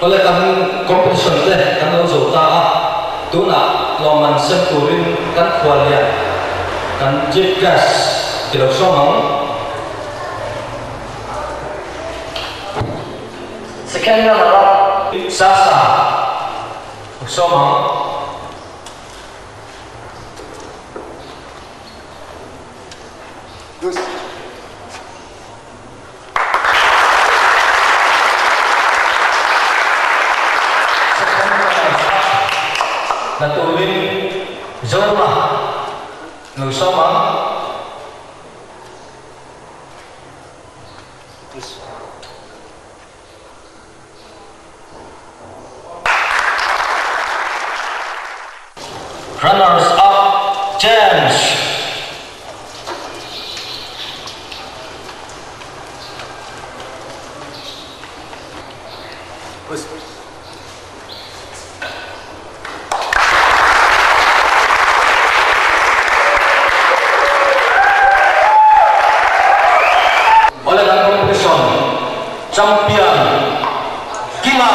Awle kan competition te kan lo zo ta a, tunah lawmman sem turin kan khuallian kan chief guest ti lo sawm ang. Second runner up. Sasa sawm ang. La turin Zoma lo sawm ang. Runners up James. Awle kan competition champion Kima.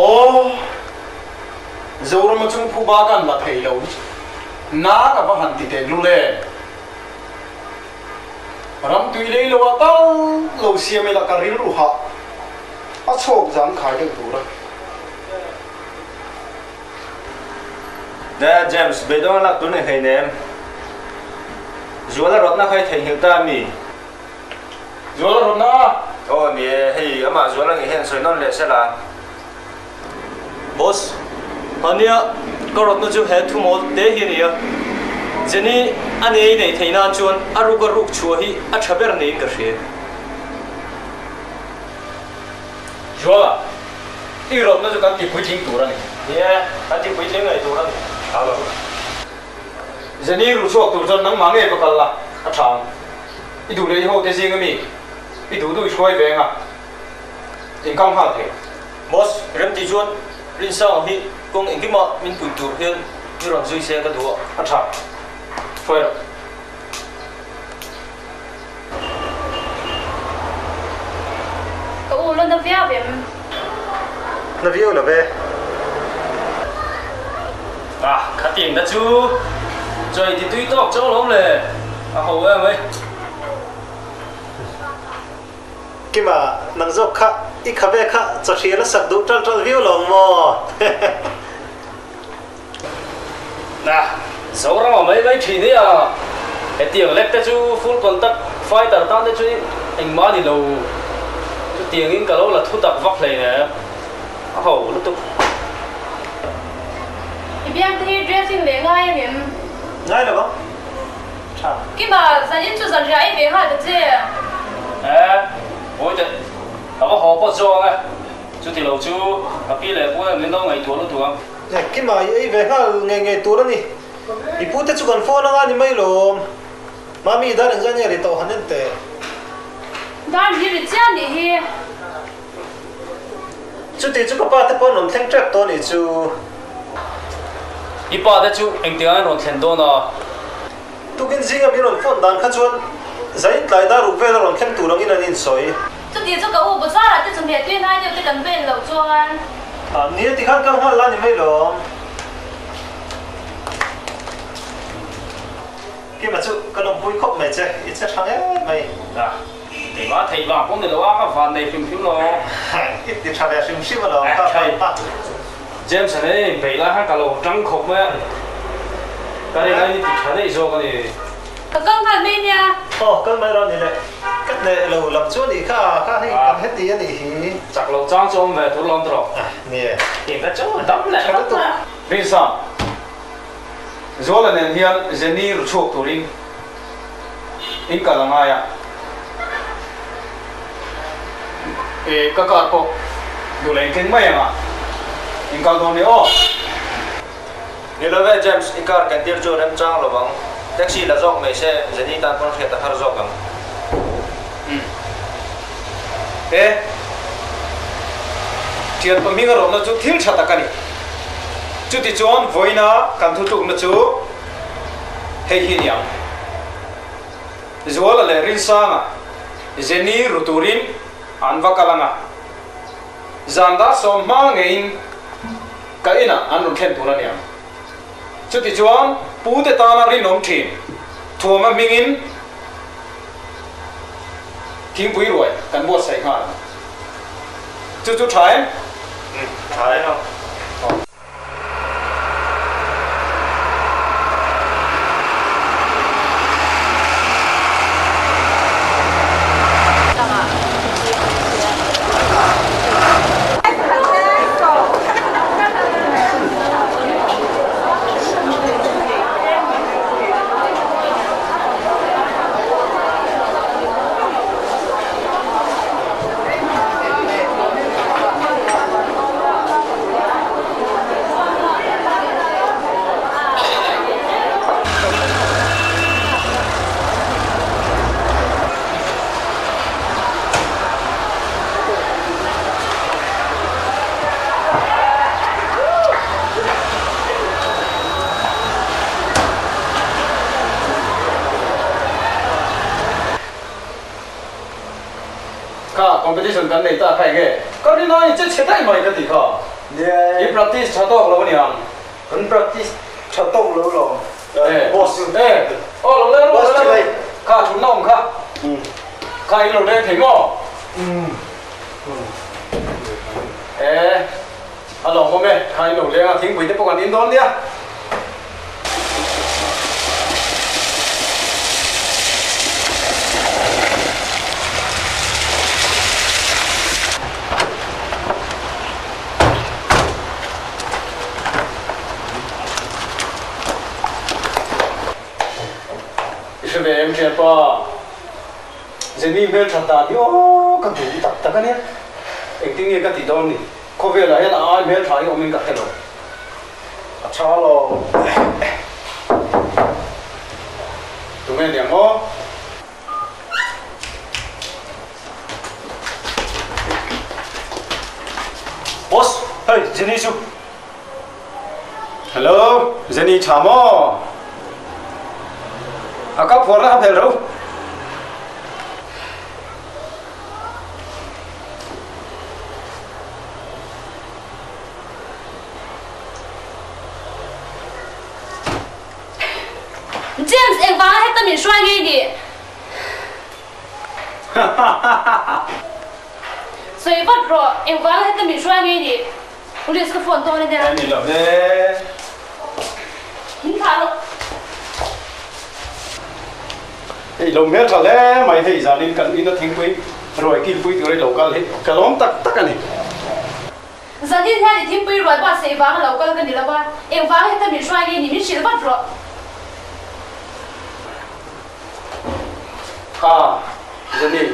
Aw, Zorama chung phu ba kan la thei lo hi na ka va han ti teh lul em. Ram tui lei lo ah tal lo siam ila ka rilru hah a chhawk zang khai deuh tur a. Dad, James, beidawng a lak tur nei hleinem. Zuala rawtna kha i theihnghilh ta ami? Zuala rawtna a? Aw ni e, hei amah Zuala ngei hian sawi nawn leh se la. Boss, hmania ka rawtna chu he thu mawl te hi a ni a. Jenny a nei nei theih nan chuan a ruk a ruk chhuah hi a tha ber niin ka hria. Zuala, i rawtna chu kan ti puitling tur a ni. Ni e, kan ti puitling ngei tur a ni. Hello. Jenny ru chhuak tur chuan nangmah ngei va kal la, a tha ang. I duh leh i hote zing ami, i duh duh i hruai veng a, in kal nghal thei. Boss, remti chuan Rinsang hi kawng engkimah min pui tur hian i rawn zui se ka duh a. A tha. Hruai rawh. Ka u la na viau em? Na viau lo ve. Ah, khatiang ta chu chawi ti tui tawk chauh alawm le, a ho em mai. Kima, nang zawk kha i kha ve kha chawhrial a sak duh ṭal ṭal viau lo ang maw? Na, Zoram a mai mai thin hi a, hetiang lek te chu full contact fighter tan te chu engmah a ni lo, chutiangin ka lo la thu tak vak hlei ne, a ho lutuk. I biang te hi dressing leh ngai ang em? Ngai lo ang, tha. Kima, zanin chu zan riah ei ve nghal ta che. E, pawi teh, ka va haw pawt zawk ang e. Chuti lo chu ka pi leh pu em min lo ngaihtuah lutuk ang. Kima i ei ve nghal ngei ngei tur a ni. I pu te chu kan phone anga ni mai lawm. Mami dar engzah nge ri tawh han en teh. Dar hi ri chiah nih hi. Chuti chu ka pa te pawh an rawn thleng tep tawh a nih chu. I pa te chu engtiang an rawn thlen dawn a? Tukin zinga min rawn phone dan kha chuan zain tlai dar ruk vel a rawn thleng tur angin an insawi. Chuti chu ka u bazar ah te chawhmeh tui hnai deuh te kan vel loh chuan. Ah nia tikhan kal nghal la ni mai lawm. Kima chu ka lawmpui khawp mai che, i che hrang em mai. Ah keimah theih vang pawh ni lo a, ka van nei hrim hrim lo. I ti tha ve hrim hrim alawm ka pa. James a nei beih lai khan ka lo tang khawp mai a, ka rin aiin i ti tha daih zawk a ni. Ka kal nghal mai nia. Aw kal mai rawh ni le, ka hneh lo lam chu a nih kha, kha hei kan heti a nih hi. Chak lo chang chu awm ve tur lawm tawh. Ni e. Tih ka chu dam leh vat mai. Rinsa, Zuala nen hian Jenny ru chhuak turin in kal a ngai a. E, ka car pawh duh leh in keng mai ang a, in kal dawn nia aw. Ni lo ve James, i car ken tir chu remchang lo ang. Taxi la zawk mai se, Jenny tan pawn hriat a har zawk ang. Umm. E. Thianpa hming a rawhna chu thil tha tak a ni. Chutichuan vawiina kan thutlukna chu hei hi a ni ang. Zuala leh Rinsanga Jenny ru turin an va kal ang a, zan dar sawm hma ngeiin ka inah an rawn thlen tur a ni ang. Chutichuan pute tana rinawm thin thuama hmingin thingpui ruai kan buatsaih nghal ang. Chu chu tha em? Umm, tha em ang. Kha competition kan nei ta kha enge? Ka rin ai che chhe daih mai ka ti kha. I practice tha tawk lo aniang. Kan practice tha tawk lo lo. Boss chu. E aw lo leng rawh lo leng kha thutna awm kha. Kha in lo leng thei maw? E a lawm awm e kha in lo leng a thingpui te pawh kan in dawn nia. I hre ve em thianpa? Jenny hmel that dan hi aw ka duh tak tak a nia. Engtin nge ka tih dawn ni? Khawvelah hian a ai hmel tha hi awmin ka hre lo. A tha lo. Tunge niang aw? Boss, hei Jenny chu. Hello, Jenny tha maw? A ka phuar na ka phel ro. James, engvanga heta min hruai ngei ni? Sawi vat rawh, engvanga heta min hruai ngei ni? Police ka phone dawn a nia. Ni lo ve. Min thlah rawh. Hei lo hmel tha hle mai hei zanin kan ina thingpui ruai kilpui tur hi lo kal hi ka lawm tak tak a ni. Zanin hian i thingpui ruai buatsaih vanga lo kal ka ni lo a, engvanga heta min hruai ngei ni min hrilh vat rawh. Kha, Jenny,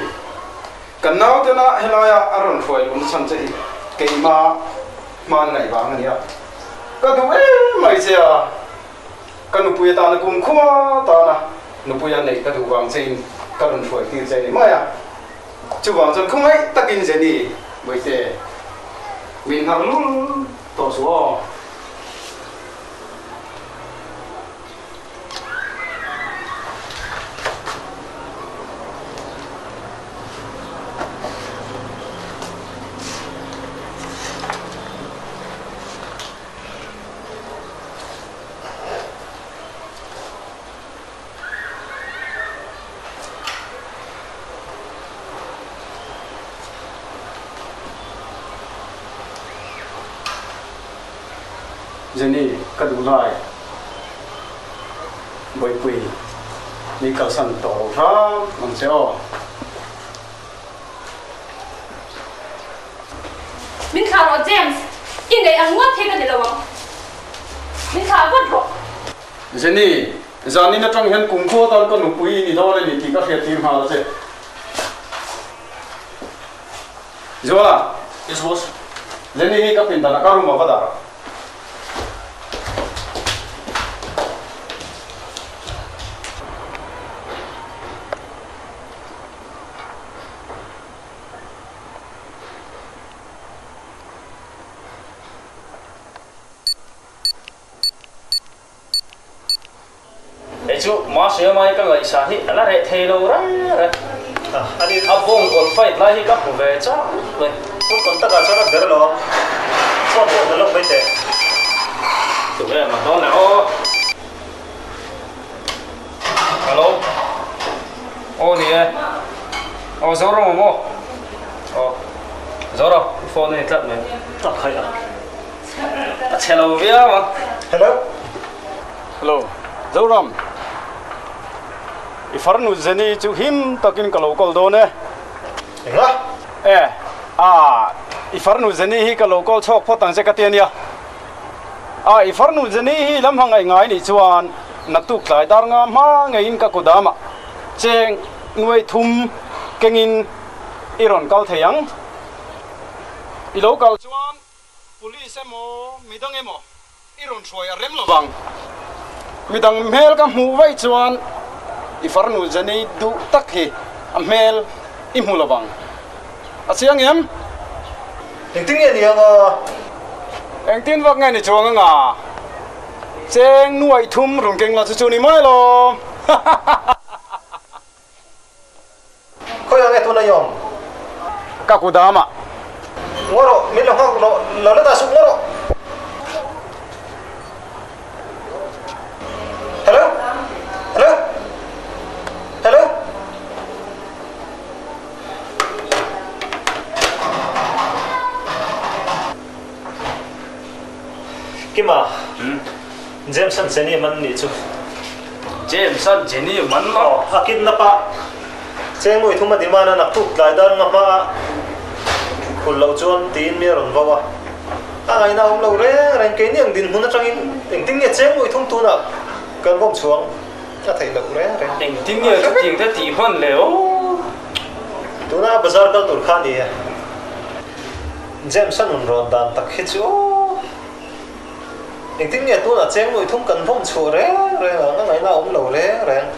kan nautena helaia a rawn hruai luhna chhan che hi keimah hman ngaih vang a nia. Ka duh em mai che a, ka nupui atana kumkhua tana nupui a neih ka duh vang chein ka rawn hruai tir che a ni mai a. Chuvang chuan khawngaih takin Jenny, Bawihte, min hnar lul tawh suh aw. Jenny, ka duh lai. Bawihpui, min kalsan tawh lo hram ang che aw. Min thlah rawh James, i ngaih ang ngawt hi ka ni lo ang. Min thlah vat rawh. Jenny, zanin atang hian kumkhua tan ka nupui i ni dawn a ni tih ka hriat tir nghal a che. Zuala, Yes boss. Jenny hi ka pindan a ka room a va dar. Kei chu Mahse mai ka ngaihsan hi a la reh thei lo reng reng. A bawng kawl fight lai hi ka hmu ve chak mai. Phone contact ah chuan a ber lo ang. Phone pawh na lawk mai teh. Tunge a dawn le aw. Hello. Aw ni e. Aw Zoram awm aw. Aw. Zoram i phone a ni tlat mai. A khaih a. A chhe lo viau a. Hello. Hello. Zoram. I farnu Jenny chu him takin ka lo call dawn e. Enga? E. A, i farnu Jenny hi ka lo call chhawk phawt ang che ka ti a nia. A, i farnu Jenny hi lam hmangaih ngai nih chuan naktuk tlai dar nga hma ngeiin ka kudamah cheng nuai thum kengin i rawn kal thei ang. I lo kal chuan Police emaw midang emaw i rawn hruai a rem lo vang. Midang hmel ka hmuh vaih chuan i farnu Jenny duh tak hi a hmel i hmu lo vang. A chiang em? Engtin nge ni anga? Engtin vak nge ni chuang anga? Cheng nuaih thum rawn keng la chu chu ni mai lo. Khawiah nge tuna i awm? Ka ku dam a. Ngaw rawh, min lo nghak rawh, lo la dah suh ngaw rawh. Hello? Hello? Hello? Kima, James-an Jenny man nih chu. James-an Jenny man maw? Aw, a kidnap a. Chengmui thum a demand a naktuk tlai dar nga hma a khul loh chuan tiin mi a rawn vau a. A ngaihna a awm lo reng reng, keini ang dinhmun atangin engtin nge Chengmui thum tunah kan vawm chhuang a theih loh reng reng. Engtin nge chutiang te tih hman le aw? Tuna bazar kal tur kha a ni e. James-a nun rawn dan tak hi chu aw. Engtin nge tunah cheng nuih thum kan vawm chhuah reng reng ang, a ngaihna a awm lo reng reng.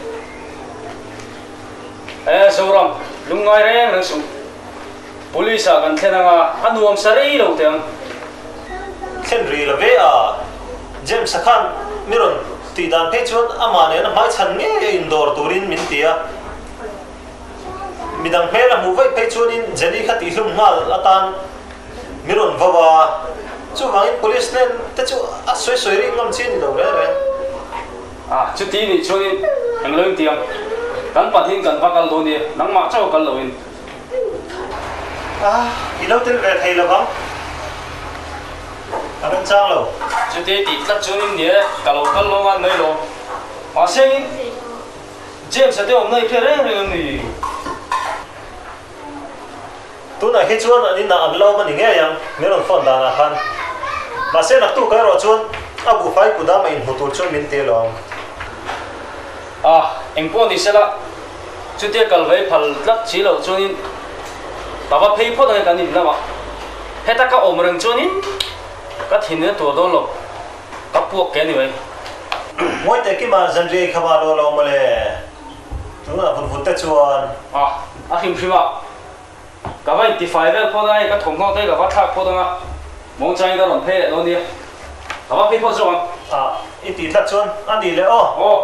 E Zoram, lungngai reng reng suh. Police ah kan thlen anga a nuam sa rei lo teh ang. Thlen ri lo ve a, James-a khan mi rawn tih dan phei chuan amah nena hmaichhan ngei a indawr turin min ti a. Midang hmel a hmuh vaih phei chuanin Jenny kha tihhlum nghal atan mi rawn vau a, chuvangin police hnen te chu a sawi sawi rih ngam chi a ni lo reng reng. A, chuti nih chuanin eng lo inti ang, kan pahnihin kan va kal dawn nia, nangmah chauh a kal loin. A, i lo tel ve thei lovang, a remchang lo. Chuti tih tlat chuanin nia, ka lo kal lo ngan mai lo, mahse James-a te awmna i hre reng reng em ni? Tunah hi chuan an inah an lawm a ni ngei ang, min rawn phone danah khan. Mahse naktuk erawh chuan a buhfai kudam a inhmu tur chuan min ti alawm. A, engpawh ni sela, chutia kal ve phal tlat si loh chuanin ka va phei phawt ange kan in lamah. Heta ka awm reng chuanin ka thin a tuar dawn lo. Ka puak ke ni mai. Ngawi teh Kima zanriai kha va lo lo mawle. Tunah vut vut te chuan. A, a hrim hrim a. Ka va intifai vel phawt a, hei ka thawmhnaw te ka va thlak phawt ang a. Mawngchangin ka rawn phei leh dawn nia. Ka va phei phawt zawk ang. A, i tih tlat chuan a nih leh aw. Aw.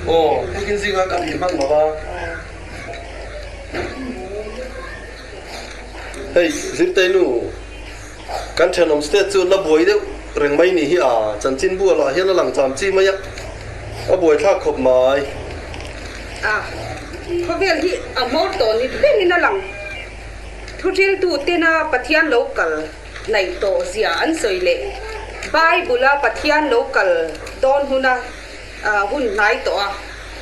Aw, tukin zingah kan in hman lo va. Hei, Zirteinu, kan thenawm state chu la buai deuh reng mai ni hi a, chanchinbu lah hian a lang cham chi mai a, a buaithlak khawp mai. A, khawvel hi a hmawr tawh ni berin a lang. Thuhriltu tena Pathian lo kal. Hnaih tawh zia an sawi leh. Bible a Pathian lo kal dawn huna hun hnai tawh a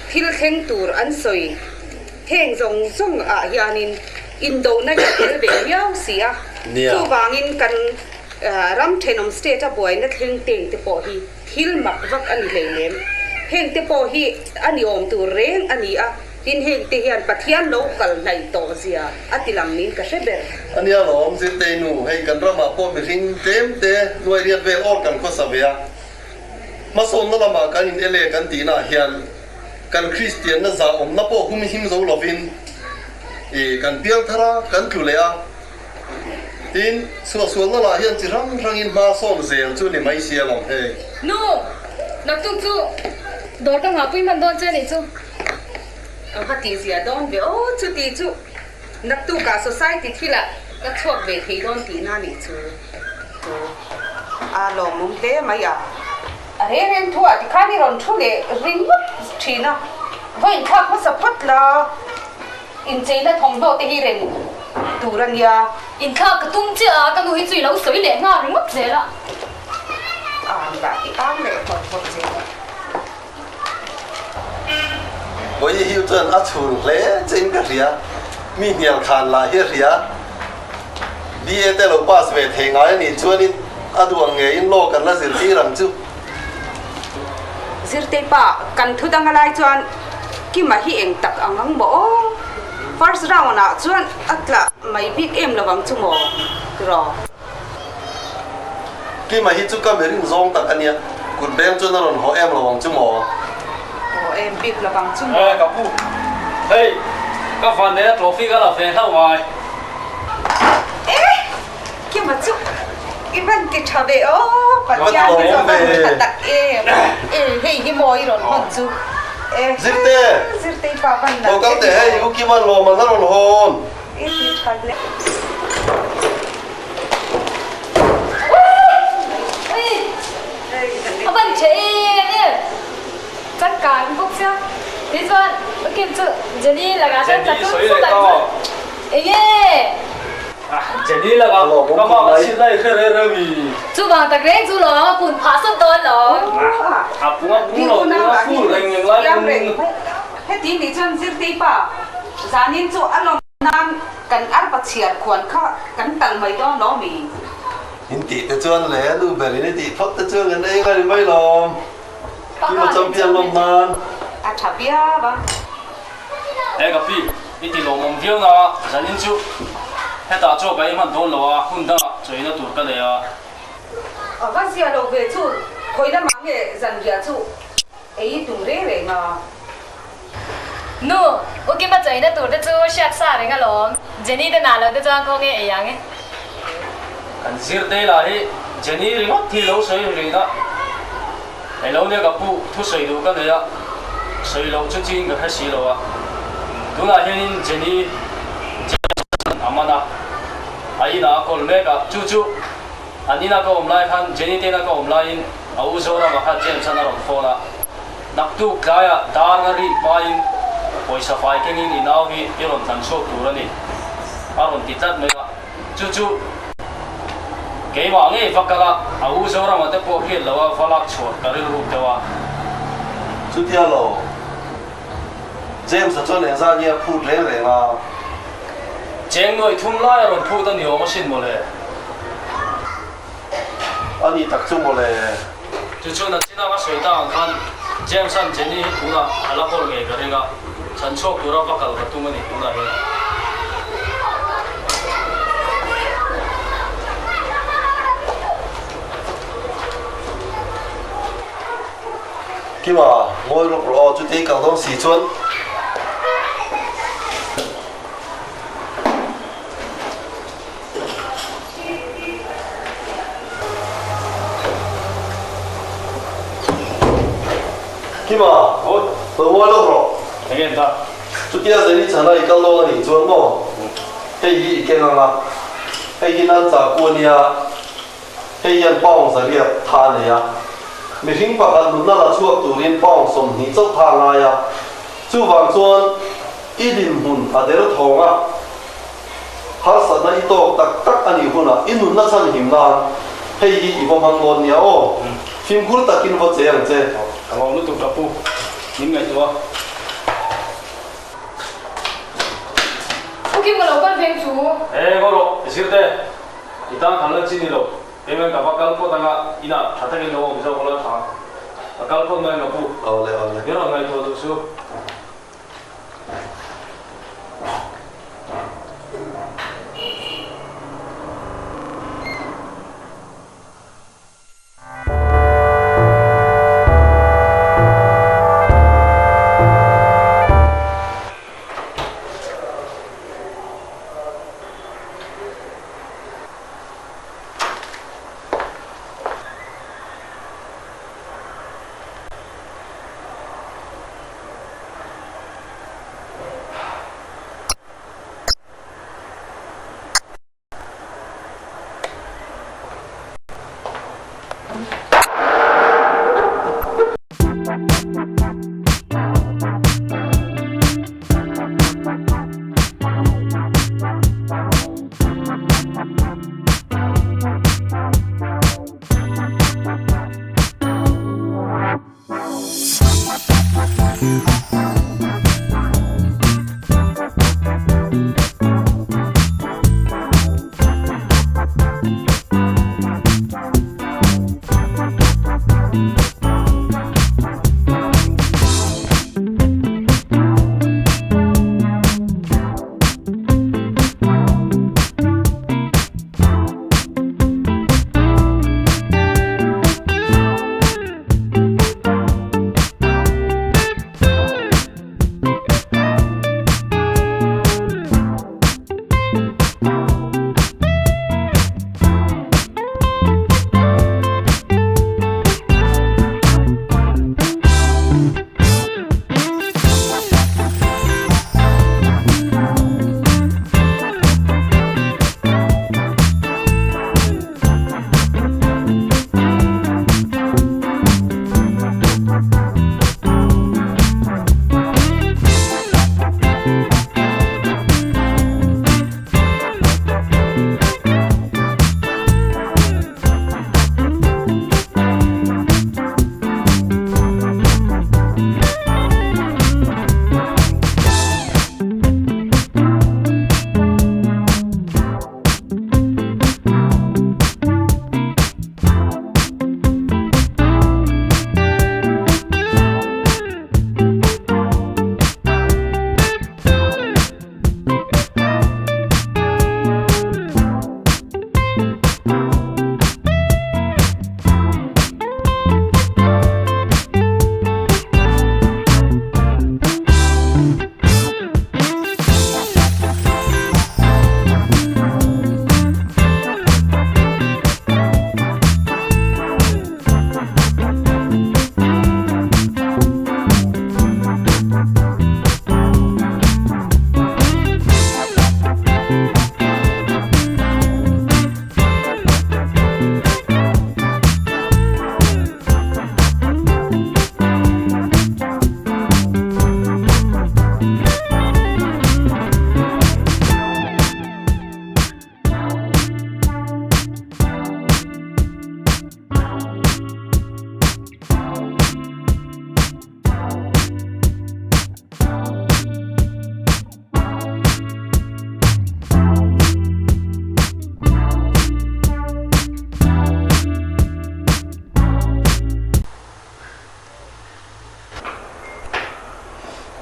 thil thleng tur an sawi heng zawng zawng ah hianin indona hi a tel ve miau si a, chuvangin kan ram thenawm state a buaina thleng teng te pawh hi thil mak vak a ni hleinem. Hengte pawh hi a ni awm tur reng a ni a, tin hengte hian Pathian lo kal hnaih tawh zia a ti lang niin ka hre ber. A nia lawm, Zirtei nu, hei kan ramah pawh mihring tlem te nuai riat vel awr kan khawsa ve a, hmasawnna lamah kan in ele kan tihnaah hian kan Kristianna zahawmna pawh hum him zo lovin i kan piang thar a, kan tlu leh a. Tin, suahsualna lah hian chi hrang hrangin hma sawn zel chu ni mai sia lawm hei. Nu, naktuk chu dawr ka nghahpui hman dawn che a nih chu. Ka va tihzia dawn ve aw, chuti chu naktukah society thilah ka chhuak ve thei dawn tihna a nih chu. Chu a lawmawm hle mai a. A reng reng thu ah tikhan i rawn thu leh ringawt thin a, va inthlak hmasa phawt la. Incheina thawmhnaw te hi reng tur a nia. Inthlak ka tum chiah a, ka nu hi chu i lo sawi leh nghal ringawt zel a. Ang lah i ang leh hawt hawt zel a. Vawi hiu chuan a chhun hle che in ka hria, mi hnial khan lah hi a hria. BA te lo pass ve thei ngai a nih chuanin a duh ang ngeiin law kan la zirtir ang chu. Zirtei pa, kan thu dang a lai chuan Kima hi eng tak ang ang maw aw? First round ah chuan a tla mai bik em lo ang chu maw? Tiraw. Kima hi chu ka mirin zawng tak a nia, kut beng chuan a rawn haw em lo ang chu maw? Haw em bik lo ang chu maw? Eh ka pu, hei ka van nena trophy ka la ve hlauh ngai. Eh! Kima chu i van ti tha ve aw, Pathian hi chu a van tha tak em. E hei hi maw i rawn hawn chu. E Zirte! Zirtei pa van nalh Lo kal teh hei, U Kima'n lawm an a rawn hawn. I ti tha hle. A van tha em em. Changkang bawk sia. Tichuan U Kim chu Jenny lakah chuan tla tum fawk ang chu. Enge? Jenny lakah ka mah ka chhit lai hre reng reng i. Chuvang tak reng chu lawm a pun phah sawt dawn lo. A pung a pung lo pung a full reng reng lai pung. Heti nih chuan Zirtei pa zanin chu a lawm nan kan arpa chhiar khuan kha kan tal mai dawn lo mi? In tih te chuan le nu ber in i tih phawt te chuan kan ei ngai mai lawm. Kima champion lawm nan. A tha viau a. He ka pi, i ti lawmawm viau na a, zanin chu hetah chaw ka ei hman dawn lo a, hun dangah chawina tur ka nei a. A va zia lo ve chu, khawi lamah nge zanriah chu ei tum reng reng a? Nu, U Kima chawina tur te chu hriat sa reng alawm, Jenny te nah lo te chuan khaw nge ei ang e? Kan zirte lah hi Jenny ringawt hi lo sawi rih a. Hei lo nia ka pu, thu sawi duh ka nei a, sawi loh chu chin ka hre si lo a. Tunah hianin Jenny Jameson a man a, a inah a kawl mek a, chu chu an ina ka awm lai khan Jenny te ina ka awm laiin a u Zorama kha James-an a rawn phone a, naktuk tlaiah dar nga rik hmain pawisa fai kengin i nau hi i rawn tlan chhuak tur a ni a rawn ti tlat mai a. Chu chu keimah ngei va kal a, a u Zorama te pawh hriat lo a va lak chhuah ka rilru deuh a. Chutia lo, James-a chuan engzah nge a phut reng reng a? Cheng nuaih thum lai a rawn phut a ni awm asin mawle. A ni tak chu mawle. Chu chuan a chinang a sawi tak ang khan James-a'n Jenny hi tunah a la kawl ngei ka ring a, chhan chhuak tura va kal ka tum a ni tunah hian. Kima, ngawi rawk rawh aw, chutei kal dawn si chuan. Kima, lo ngawi lawk rawh. Enge an ta? Chutia Zeni chhana i kal dawn a nih chuan maw? Hei hi i keng ang a, hei hi nan chah ku a nia, hei hian pound zariat tha a nei a. Mihring pakhat nunna la chhuak turin pound 20 chauh tha a ngai a, chuvang chuan i dinhmun a der thawng a. Harsatna i tawk tak tak a nih hunah i nunna chhan him nan hei hi i va hmang dawn nia aw. Fimkhur takin va che ang che. Ka lawm lutuk ka pu, min ngaihtuah a. Pu Kim ka lo kal veng chu. E ngaw rawh, i zir te. I tan khan la chi ni lo. Keimahin ka va kal phawt anga inah tha takin lo awm zawk ula tha. Ka kal phawt mai ang ka pu. Awle awle. Min rawn ngaihtuah duh chu.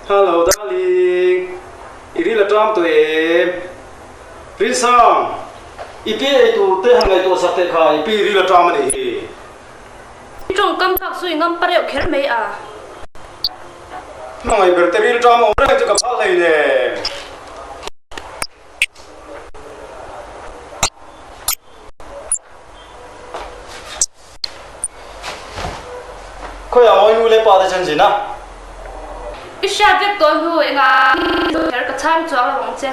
Hello darling, i ril a ṭam tawh em? Rinsang, i pi ei tur te han ngaihtuah sak teh kha, i pi ril a ṭam a nih hi. I ṭawngkam phak chu i ngam pa reuh kher mai a. Hmangaih ber te ril ṭam awm reng chu ka phal hlei nen. Khawiah mawi nu leh pa te chan zin a? I hriat vek tawh hnu engah kher ka chhang chuang lo ang che.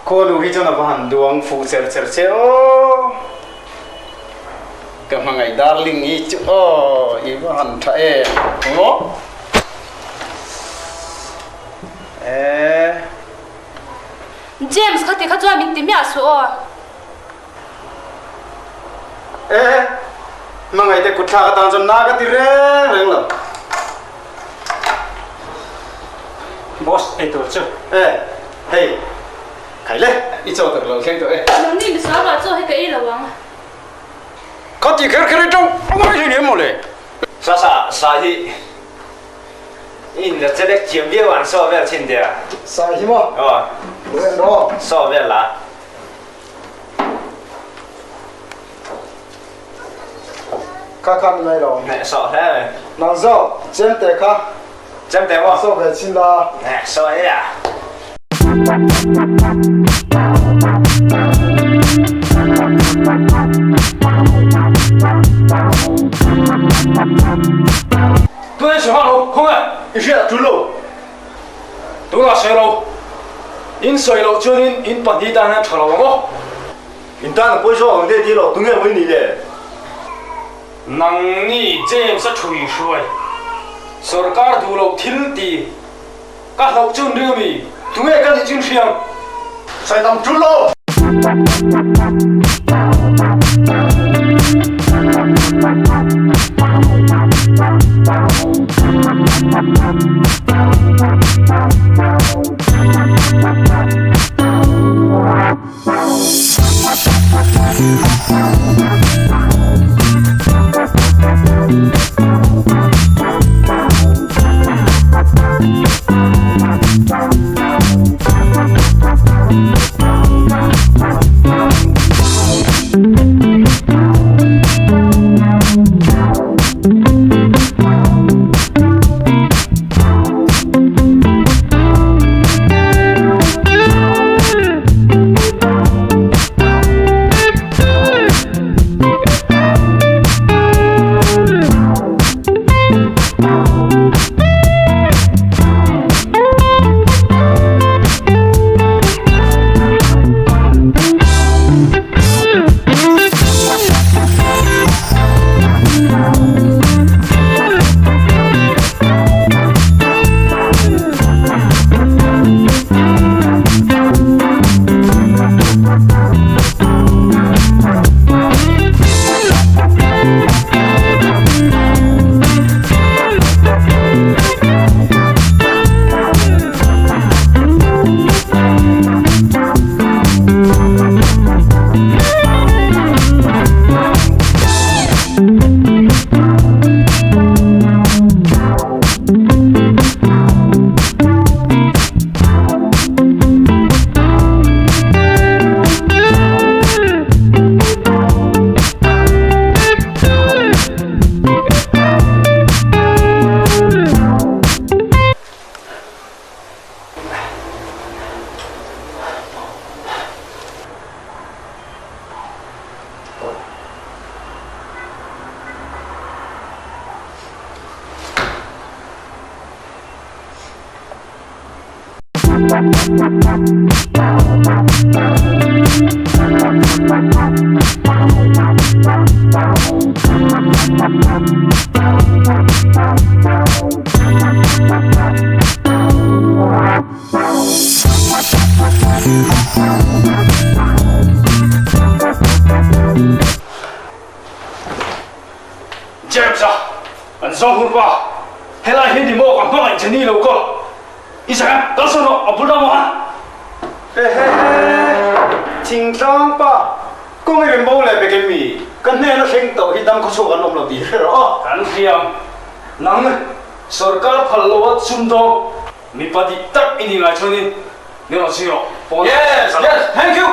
Khuanu hi chuan a va han duang fuh cher cher che aw. Ka hmangaih darling hi chu aw i va han tha em maw. Eh. James kha ti kha chuan min ti miah suh aw. Eh. Hmangaih te kut thlak atan chuan na ka ti reng reng lo. Boss ei tur chu. Eh. Hei. Khai le, i chaw tak lo thleng tawh e. Nangni misual ruah chaw hi ka ei lo ang. Kha ti kher kher i tawng a ngai hlei nem mawle. Sa sa sa hi i in la chelek thiam viau an saw vel chin tia. Sa hi maw? Aw. Len rawh. Saw vel la. Kha kha ni mai lo. Neh saw hle mai. Nang zawk chemte kha. Chemte maw? Saw ve chin la. Neh saw e a. Tunah sawi hauh lo, khawnge? I hriat tul lo. Tunah sawi lo. In sawi loh chuanin in pahnih tan hian tha lo ang aw. In tan a pawi zawk ang te ti lo, tunge maw i nih le? Nangni James a thui hruai, sorkar duh loh thil ti ka hlauh chu an ring a mi? Tunge ka nih chu in hria ang? Sawi tam tul lo! James-a, an zawng hur pa, helai hi ni maw ka hmangaih che ni lo ka. I zak em? Kal sawn rawh, a bul ram ah. Ehe, thingtlang pa, kawng i rawn bo leh pek em mi? Ka hnena thleng tawh hi dam khawchhuak an awm lo tih hre rawh aw. Kan hriam, nang sorkar phal lo a sumdawng mipa dik tak i ni ngai chuanin min rawn chhui rawh. Pawn Yes, yes, thank you!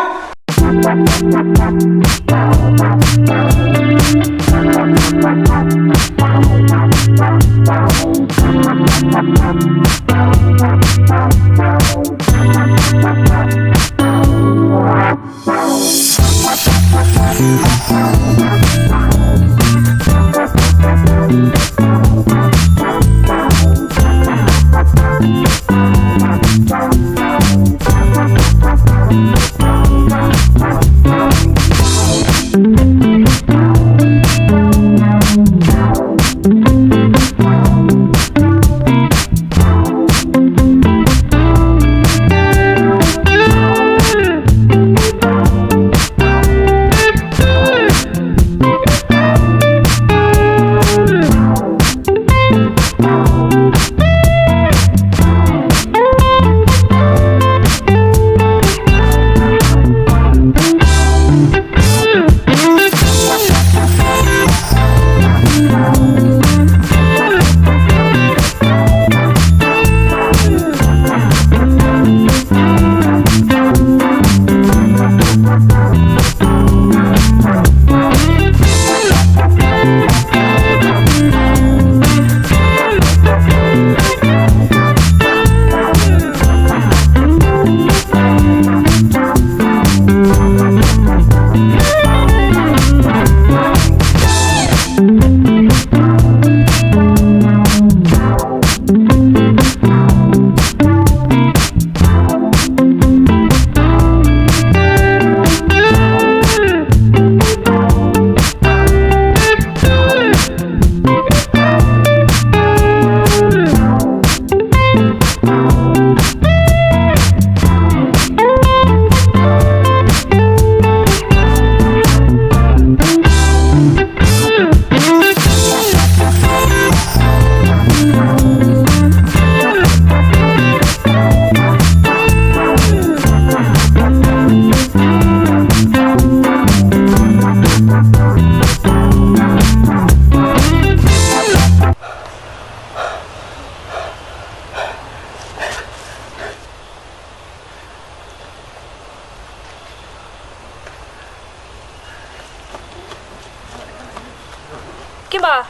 Kima.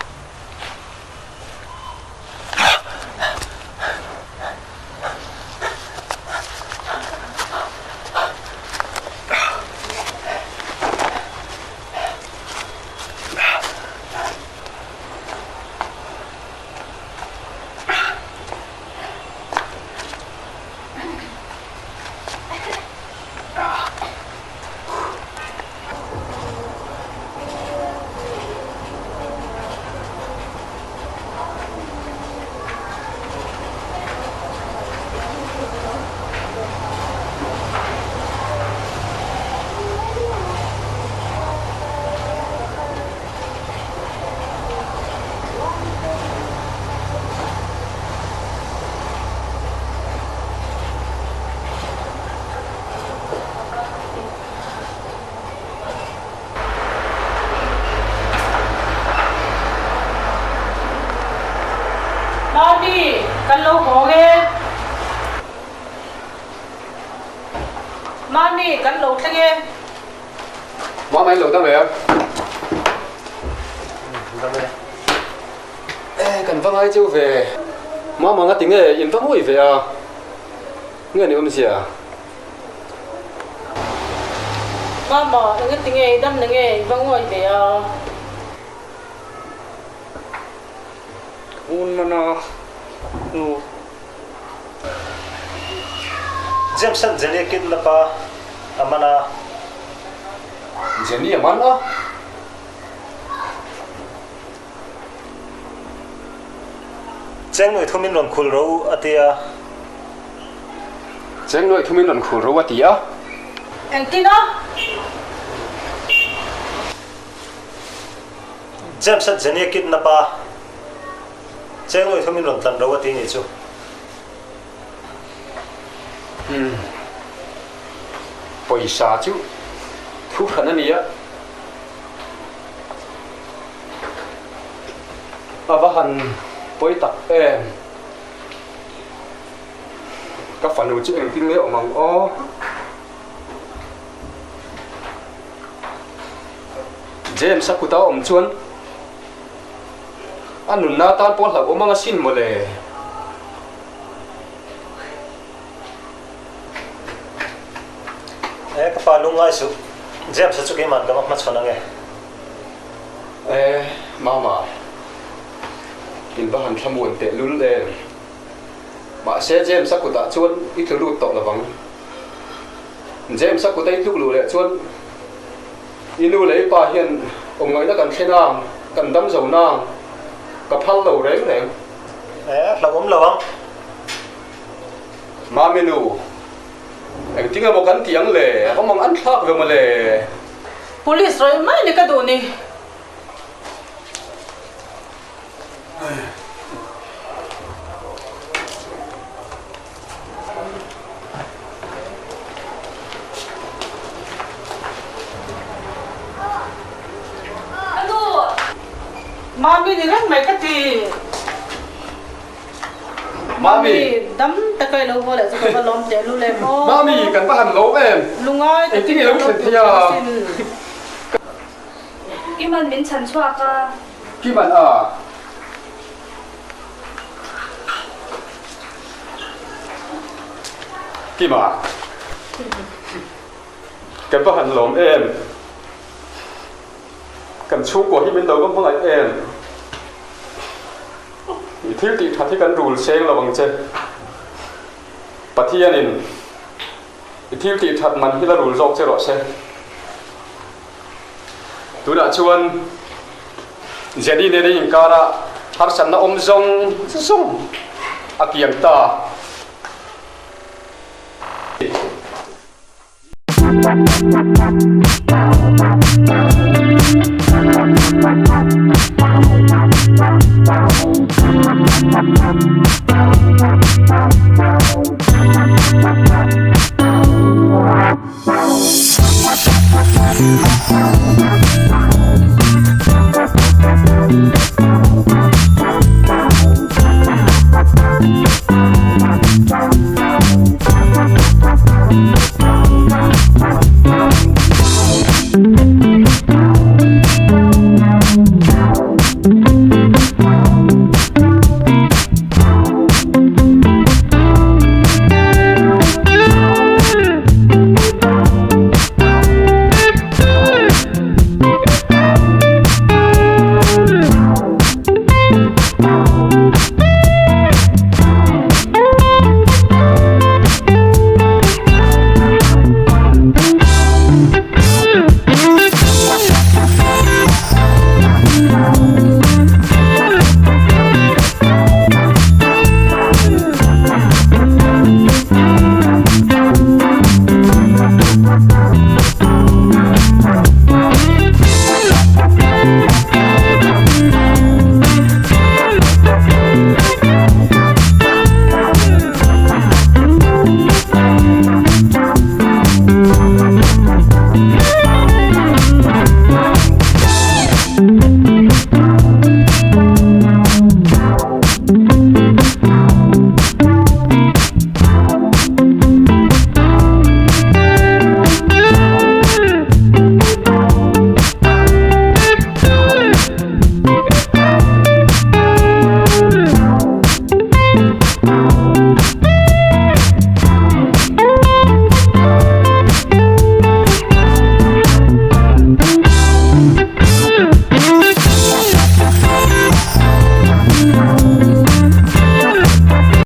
Mami, kan lo hawng e. Mami, kan lo thleng e. Mama in lo dam em? Dam e. E, kan va ngai cheu ve. Mama nga tinge in va ngawi ve a. Nge ni awmzia? Mama, enge tinge i dam na nge i va ngawi ve a. Un mana nu. James an Jenny a kidnap a, a man a. Jenny a man a? Cheng nuai thumin rawn khul ro a ti a. Cheng nuai thumin rawn khul ro a ti a. Engtin a? James a Jenny a kidnap a, Cheng nuai thumin rawn tlan ro a ti nih chu. Umm. Pawisa chu thu hran a ni a. A va han pawi tak em. Ka fanu chu engtin nge awm ang aw. James a kuta awm chuan a nunna tan pawh hlauhawm ang asin mawle. E ka pa lungngai suh, James a chu keimah ka va hmachhawn ange. E Mama, in va han thlamuan teh lul em. Mahse James a kutah chuan i tlu lut tawh lovang. James a kuta i tluk luh leh chuan i nu leh i pa hian awmngaihna kan thlen ang, kan dam zo nang, ka phal lo reng reng. E hlauhawm lo ang. Mami nu, engtin emaw kan tih ang le, a va mang an thlak ve mawle. Police rawih mai ni ka duh ni. Mami ni reng mai ka ti. Mami! Dam taka i lo haw leh chu ka va lawm teh lul em aw. Mami, kan va han lawm em? Lungai Engtin i lo thlen thei a? Kiman min chhan chhuak a. Kiman a? Kima, kan va han lawm em? Kan chhungkua hi min lo va hmangaih em? I thil tih that hi kan rul seng lo ang che. Pathianin i thil tih that man hi la rul zawk che rawh se. Tunah chuan Jenny nena inkara harsatna awm zawng zawng a kiang ta.